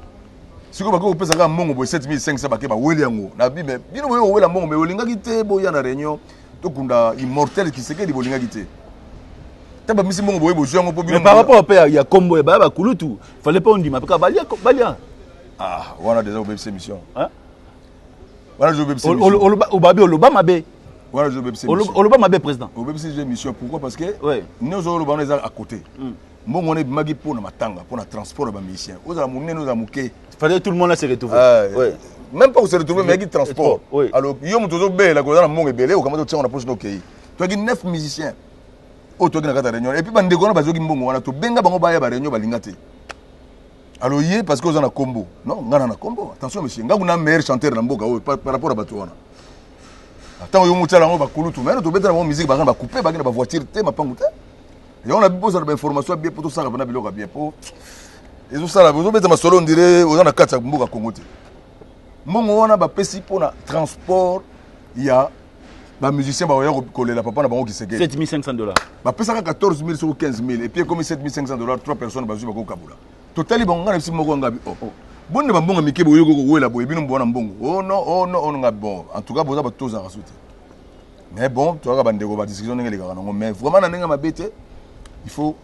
Sikoyo bakoki kopesa kaka mbongo boye 7500, bake baweli yango na bi. Mais bino boye kowela mbongo, mais olingaki te boya na réunion tokunda immortel Tshisekedi, bolingaki te ta bamisi mbongo boye, bozwi yango mpo
bino. Par rapport mpe ya kombo ya baya bakulutu, fallait mpe ondima mpe kaka balia balia.
Ah, wana déjà obebisa émission. Wana déjà obebisa.
Obabi oloba mabe.
Wana ozobebisa.
Oloba mabe, président.
Obebisi émission. Pourquoi? Parce que nyonso oloba wana eza à côté. Mbongo wana ebimaki mpona matanga, mpona transport ya bamusicien. Ozala monene, ozala moke.
Fallait tout le monde là se retrouver.
Même pas se retrouver, mais yaki transport. Alors yo moto ozobela koza na mbongo ebele, okamata otiango na poche na okei. Toyaki 9 musiciens oyo toyaki na kati ya réunion. Et puis bandeko wana bazwaki mbongo wana, tobenga bango baya baréunion, balinga te. Alors ye, parce que oza na kombo, non, nga na na kombo. Attention monsieur, nga kuna meilleur chanteur na mboka oyo par rapport à bato wana. Ntango yo motiala yango bakulutu mai tobetela bango musique, baka na bacoupe, baki na bavoiture te, mapangu te. Yango na bozala bainformation ya bien mpo tosala mpena biloko ya bien, mpo ezosala ozobeta masolo ondire oza na kati ya mboka Kongo te. Mbongo wana bapesi mpona transport ya bamusicien baoya kolela papa na bango Tshisekedi.
7500 dollars.
Bapesaka 14 000 soko 15 000, et puis ekomi 7500 dollars. Trois personnes bazwi, bakokabula. Totali bango, ngai na bisi moko ngabi: "Oh, bonne bambongo mike boyoki kowela boye, bino mbona mbongo." "Oh non, oh non, oh non." Ngabi: "Bon, en tout cas boza bato tozalaka so te, mais bon, toyaka bandeko, badiscussion ndenge elekaka nango, mais vraiment na ndenge mabe te. Il faut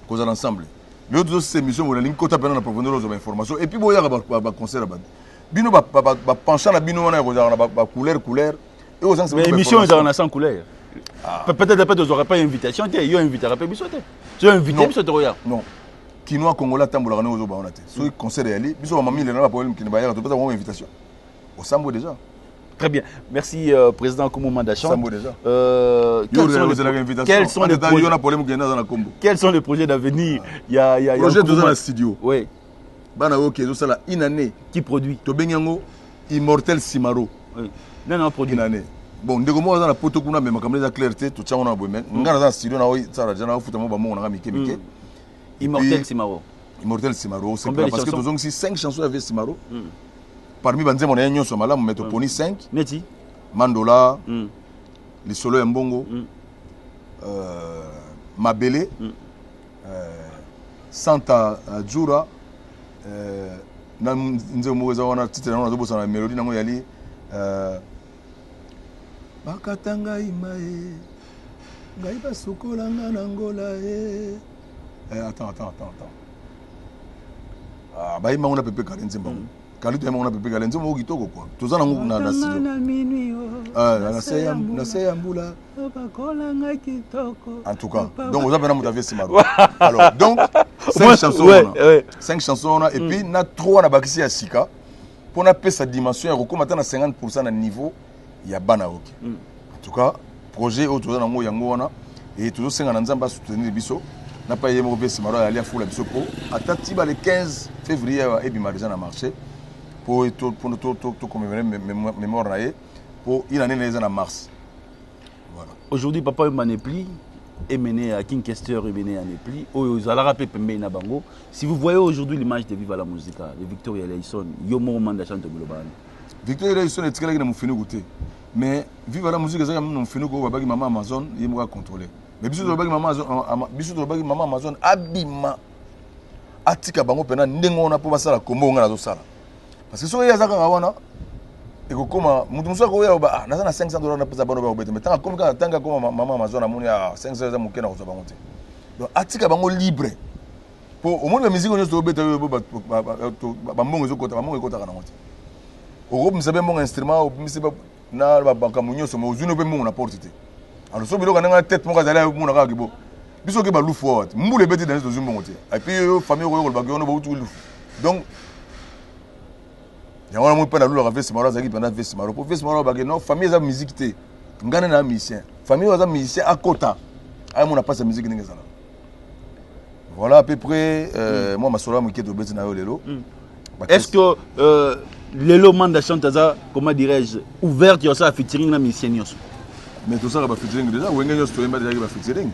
kozala ensemble." Lelo tozosisa émission boye, nalingi kota mpena na profondeur, ozwa bainformation et puis boyaka baconcert ya bato. Bino bapenchant na bino wana ya kozalaka na bacouleur couleur.
Mais émission ezalaka na sans couleur. Peut-être peut ozwaka pas invitation te, yo invitaka mpe biso te. So invité biso, tokoya.
Non, kinois, congolais atambolaka ndenge ozoba wana te. Soki concert eyali, biso bamamile na baproblème kine bayaka, topesa bango invitation osambo déjà.
Très bien. Merci, Président Koumou Mandachon.
Sambo déjà.
Quels sont les Quels sont les projets d'avenir? Il y a
Projet dans le studio.
Oui.
Bana oyo ezosala une année.
Qui produit?
Tobengi yango Immortel Simaro.
Oui. Non, non, produit.
Une année. Bon, ndeko moko aza na poto kuna, mais makambo eza clair te, totia ngo na boye, mais nga naza na studio na osala déjà, naofuta mo bamongo nanga mike mike.
Immortel Simaro.
Immortel Simaro, c'est parce que tozongisi 5 chansons ya Simaro parmi banzembo na ye nyonso malamu, mais toponi 5.
Neti?
Mandola, Lisolo ya mbongo, Mabele, Santa Jura, na nzembo moko eza wana, titre yango nazobosana na mélodie nango, yali Bakata ngai mae, ngai basukola nga na ngola e. Attends, attends, attends, attends. Ah, bayemba ngo na Pepe Kale, nzembo yango kali toyemba ngo na Pepe Kale, nzembo moko kitoko quoi. Toza nango na studio na se ya mbula. En tout cas, donc oza mpena moto avie Simaro. Alors donc cinq chansons wana, cinq chansons wana, et puis na trois na bakisi ya sika mpo napesa dimension ya kokóma ata na 50 na niveau ya bana oke. En tout cas, projet oyo toza nango yango wana, e tozosenga na Nzambe asoutenir biso na pa ye moko mpe Simaro ayali afula biso mpo ata ti ba le 15 février ebima déjà na marché, mpo tocommémorer mémoire na ye, mpo ina nene eza na mars.
Voilà. Aujourd'hui, Papa Wemba n'est plus, Emeneya King Kester Emeneya n'est plus, oyo ozalaka mpe pembeni na bango. Si vous voyez aujourd'hui l'image de Viva la Musica, de Victoria Eleison, yo moko Manda Chante, boloba wana?
Victoria Eleison etikalaki na mofinuku te, mais Viva la Musique ezalaki na mofinuku oyo babaki Mama Amazon, ye moko acontrôle. Mais biso tolobaki Mama Amazon, biso tolobaki Mama Amazon abima, atika bango mpena ndenge wana mpo basala kombo nga nazosala, parce que soki ye aza kaka wana, ekokoma moto mosusu akoya: "Ah, naza na 500 dollar, napesa bano bakobeta." Mais ntango akomi kaka, ntango akoma Mama Amazon, amoni: "Ah, 500 eza moke, na kozwa bango te." Donc atika bango libre, po omoni bamusique nyonso tobeta oyo, bambongo ezokota, bambongo ekotaka nango te. Okobimisa mpe mbongo instrument, obimisi na makambo nyonso, mais ozwini mpe mbongo na porte te. Alors so biloko ndenge tete moko azali amona kaka kibo biso oke balufu awa te, mbula ebeti danse, tozwi mbongo te. Et puis oyo famille okoyo kolobaki wana bauti lufu. Donc yango wana moi mpe nalulaka ve Simaro, azalaki mpenza ve Simaro, mpo ve Simaro abaki non, famille eza musique te, ngai nde na musicien, famille oyo aza musicien akota ayamona mpasi ya musique ndenge ezala. Voilà à peu près moi masolo ya moke tobeti na yo lelo.
Est-ce que lelo Manda Chante aza, comment dirais-je, ouverte ya osala featuring na musicien nyonso?
Mais tosalaka bafeaturing déjà. Wenge nyonso toyemba ezalaki bafeaturing.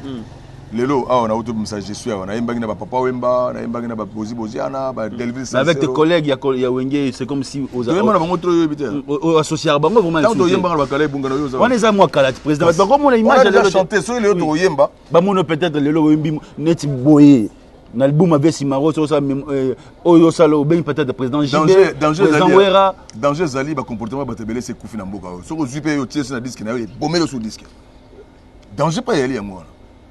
Lelo awa nauti obimisa Je suis awa, nayembaki na bapapa Wemba, nayembaki na babozi Boziana, badelville.
Avec tes collègues ya Wenge, c'est comme si
toyemba na bango trop, oyebi te.
Associaka bango vraiment?
Ntango toyembaka na bakala ebunga na yo.
Wana eza mwa kala ti, président. Bato bakomona image.
Ya lelo chanté, soki lelo tokoyemba.
Bamona peut-être lelo oyembi neti boye na album avec Simaro, so osala oyo osala, obengi peut-être président JB, président Wera.
Danger ezali bacomportement bato ebele esi ekufi na mboka oyo. Soki ozwi mpe otie so na disque na yo, ebomeli so disque. Danger mpe eyali yango wana,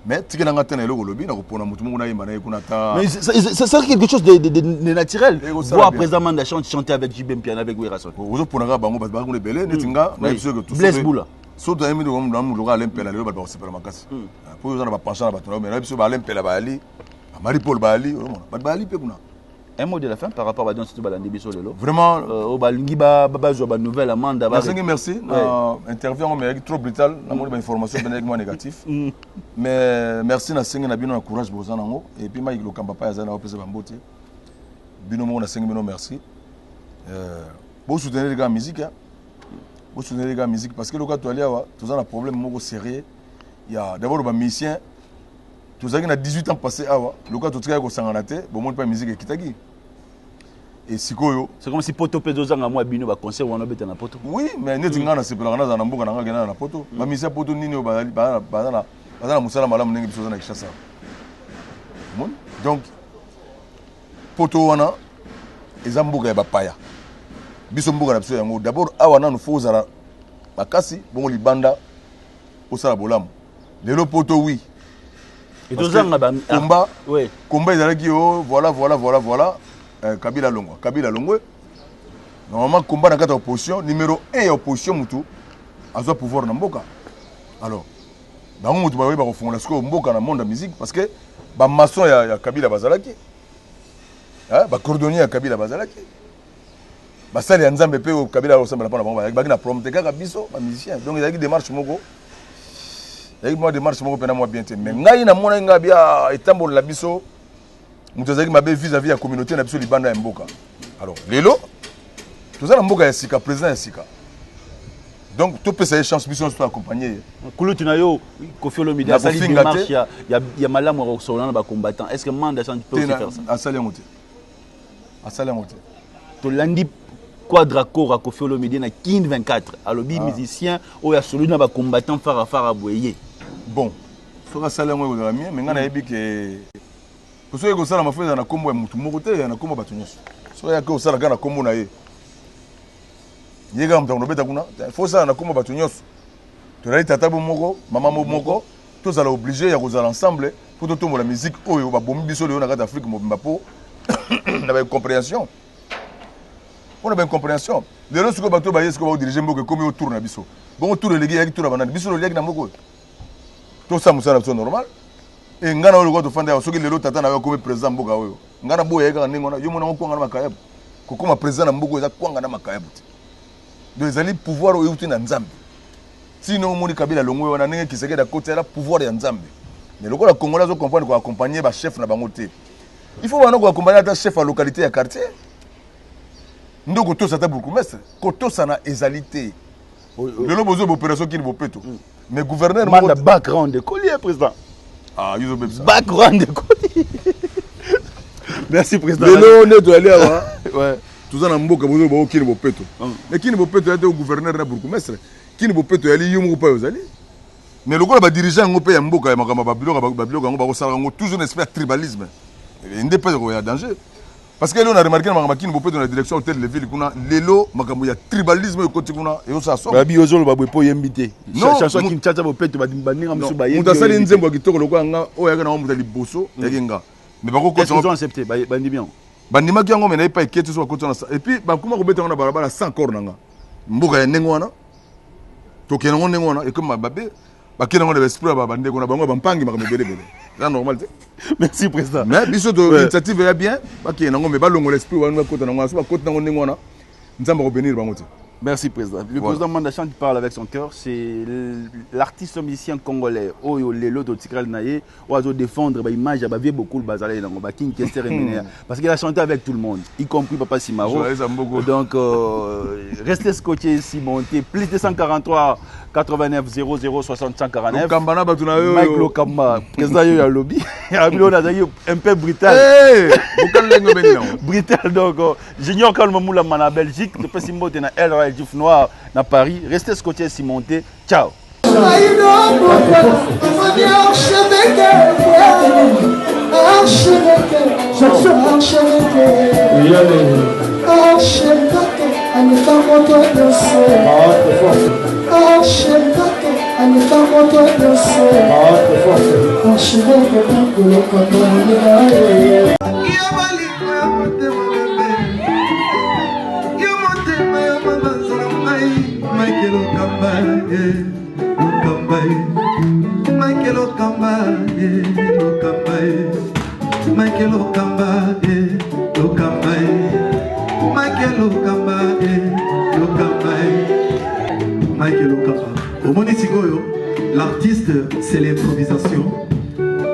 mais tikelanga te na eloko olobi na kopona motu moko nayemba na ye kuna ta.
Mais ça, c'est quelque chose de naturel. Voir président Manda Chante chanter avec JB Mpiana, avec Werrason.
Ozopona kaka bango, bato bakuna ebele neti nga nayebi soki.
Blaise Bula.
Soki toyembi na mutu lokola Alain Mpela lelo bato bakosepela makasi. Po oza na ba penchant na bato na yo mais na biso ba Alain Mpela bayali, ba Marie Paul bayali, ozomona bato bayali mpe kuna.
Un mot de la fin par rapport à danse tout balandi biso lelo.
Vraiment
euh, balingi ba bazwa ba nouvelle amanda
ba. Nasengi merci na interview yango mais trop brutal na moni ba information ben moi négatif. Mais merci na sengi na bino na courage boza nango et puis Mike Lokamba pa azana opesa ba mbote. Bino moko na sengi bino merci. Euh bo soutenir les musique hein. Bo soutenir les musique parce que loka toali awa toza na problème moko sérieux. Il y a d'abord ba musiciens tozalaki na 18 ans passé awa lokola totikaki kosangana te bomoni mpe musique ekitaki e sikoyo.
C'est comme si poto mpe ezozanga mwa bino baconcert wana obeta na poto.
Oui, mais neti ngai nasepelaka nazala na mboka na ngai kenda na poto. Bamisia poto nini oyo baza na mosala malamu ndenge biso oza na Kinshasa? Omoni, donc poto wana eza mboka ya bapaya. Biso mboka na biso yango d'abord awa nanu fo ozala makasi, bongo libanda osala bolamu. Lelo poto, oui.
Etozanga ba
combat. Combat ezalaki o voilà voilà voilà voilà, Kabila longwa, Kabila longwe. Normalement combat na kati ya opposition, numéro 1 ya opposition mutu azwa pouvoir na mboka. Alors bango mutu bayoyi bakofongola sikoyo mboka na monde ya musique, parce que bamaçon ya Kabila bazalaki, bacordonnier ya Kabila bazalaki, basali ya Nzambe mpe oyo Kabila akosambela mpona bango bazalaki, baki na problème te, kaka biso bamusicien. Donc ezalaki démarche moko, ezalaki mwa démarche moko mpena mwa bien te. Mais ngai namonaki ngai bia etambolela biso moto azalaki mabe vis-à-vis ya communauté na biso libanda ya mboka. Alors lelo toza na mboka ya sika, président ya sika, donc topesa ye chance, biso nyonso toaccompagne ye.
Kulutu na yo Koffi Olomide asali démarche ya malamu ya kosolola na bacombattant. Est ce que Manda Chante peut aussi faire ça?
Asali yango te, asali yango te.
Tolandi Quadra Kora Koffi Olomide na Kin 24 alobi musicien oyo asololi na bacombattant fara fara boye ye.
Bon, soki asali yango ekozala mie, mais ngai nayebi ke soki ekosalama fo ezala na nkombo ya motu moko te, ya na nkombo ya bato nyonso. Soki ayaki kosala kaka na nkombo na ye, ye kaka moto akonobeta kuna, fo osala na nkombo ya bato nyonso. Tozali tata bo moko, mama bo moko, tozala obligé ya kozala ensemble mpo totombola musique oyo babomi biso lelo na kati ya Afrique mobimba mpo na baincompréhension, mpo na baincompréhension. Lelo sikoyo bato baye sikoyo baodirige mboka, ekomi oyo tour na biso. Bongo tour eleki eyaki tour ya banani? Biso loliaki na mboka oyo, tosala mosala na biso normal. E ngai na oyo lokola tofanda awa, soki lelo tata na yo akomi président mboka oyo, ngai na boya ye kaka ndenge wana. Yo mona yango kwanga na makayabu. Kokóma président na mboka oyo eza kwanga na makayabu te. Donc ezali pouvoir oyo euti na Nzambe. Ntina omoni Kabila longwe wana, ndenge Tshisekedi akoti, ala pouvoir ya Nzambe. Mais lokola Congolais azo comprendre koaccompagner bachef na bango te, il faut bana koaccompagner ata chef ya localité ya quartier nde kotosa, ata bourgmestre kotosana ezali te. Lelo bozwa baopération Kini Bopeto, mais gouverneur
Manda background ekoli ye président.
Ah, yo ozobebisa.
Background ekoli. Merci président.
Lelo nde toyali awa, toza na mboka, bozo bao Kini Bopeto. Mais Kini Bopeto ya te gouverneur na bourgmestre. Kini Bopeto yali yo moko mpe ozali. Mais lokola badirigeant yango mpe ya mboka ya makambo ya babiloko yango bakosalaka yango toujours na esprit ya tribalisme, nde mpe ya danger. Parce que lelo na remarqué na makambo ya Kini Bopeto na direction hôtel de ville kuna, lelo makambo ya tribalisme ekoti kuna, ezosala somo.
Babi ozoloba boye mpo oyembi te chanson Kinshasa Bopeto, baninga mosusu bayembi.
Moto asali nzembo ya kitoko lokola nga oyo ayaki nango moto ya liboso yaki nga, mais
bakokota accepté, bandimi yango.
Bandimaki yango, mais nayebi pa eketi so bakoti wana et puis bakoma kobeta yango na balabala sans corps na nga. Mboka ya ndenge wana tokende yango ndenge wana ekoma mabe. Bakende yango na baesprit ya bandeko na bango ya bampangi, makambo ebele ebele eza normal te.
Merci président.
Mais biso to initiative ya bien, bakende yango, mais balongola esprit wana bakota nango wana. So bakota nango ndenge wana, Nzambe akobénir bango te.
Merci président. Le président Manda Chante parle avec son cœur. C'est l'artiste musicien congolais. Oyo lelo totikal na ye, oyo défendre ba image ya ba vieux beaucoup bazala nango ba King Kester et Menea, parce qu'il a chanté avec tout le monde, y compris Papa Simaro. Donc restez scotchés, cimentés. Plus 243 89 00 60 49.
Lokamba na bato na yo.
Mike Lokamba, président yo ya lobby. Abilo nazali un peu brutal.
Hey, bokala ndenge obengi yango.
Brutal. Donc Junior Kalma Moulama na Belgique, topesi mbote na El Royal Diouf Noir na Paris. Restez scotchés, cimentés. Ciao.
Yo motema ya mabanza na ngai, Michael Okamba. Lokamba ye Mike Lokamba ye Lokamba ye Mike Lokamba ye Lokamba ye Mike Lokamba ye Lokamba ye Mike Lokamba. Omoni sikoyo, l'artiste, c'est l'improvisation.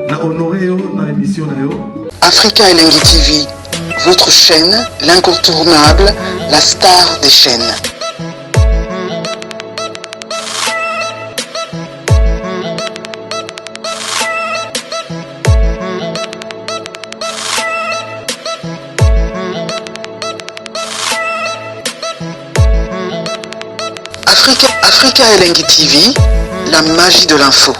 Na honoré yo na émission na yo.
Africa Elengi TV, votre chaîne, l'incontournable, la star des chaînes. Africa, Africa Elengi TV, la magie de l'info.